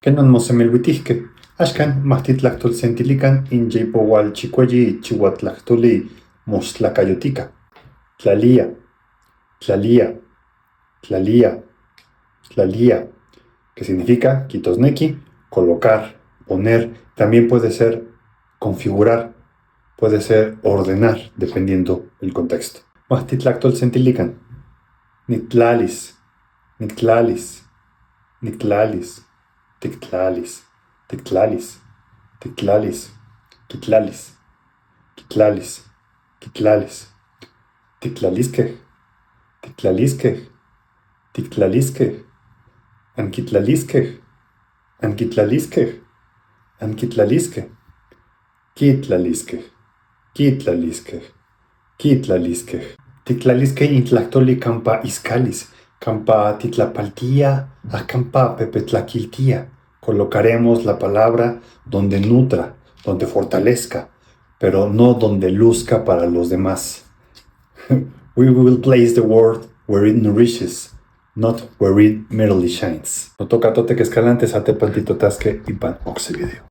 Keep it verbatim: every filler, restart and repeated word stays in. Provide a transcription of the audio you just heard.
Ken non mosemelwitihke, axkan majtitlaktolsentilikan in yeipoal chikueyi chihuatlaktoli mostlakayotika. Tlalia, tlalia, tlalia, tlalia, que significa, kijtosneki, colocar, poner, también puede ser configurar, puede ser ordenar, dependiendo el contexto. Majtitlaktolsentilikan. Niktlalis, niktlalis, niktlalis, tiktlalis, tiktlalis, tiktlalis, kitlalis, kitlalis, kitlalis, tiktlaliskej, tiktlaliskej, tiktlaliskej, ankitlaliskej, ankitlaliskej, ankitlaliskej, kitlaliskej, kitlaliskej, kitlaliskej. Tiktlaliskej in tlaktoli kampa iskalis, kampa titlapaltia, a kampa pepetlakiltia. Colocaremos la palabra donde nutra, donde fortalezca, pero no donde luzca para los demás. We will place the word where it nourishes, not where it merely shines. Notoka Totek Escalante, satepan titotaske ipan okse video.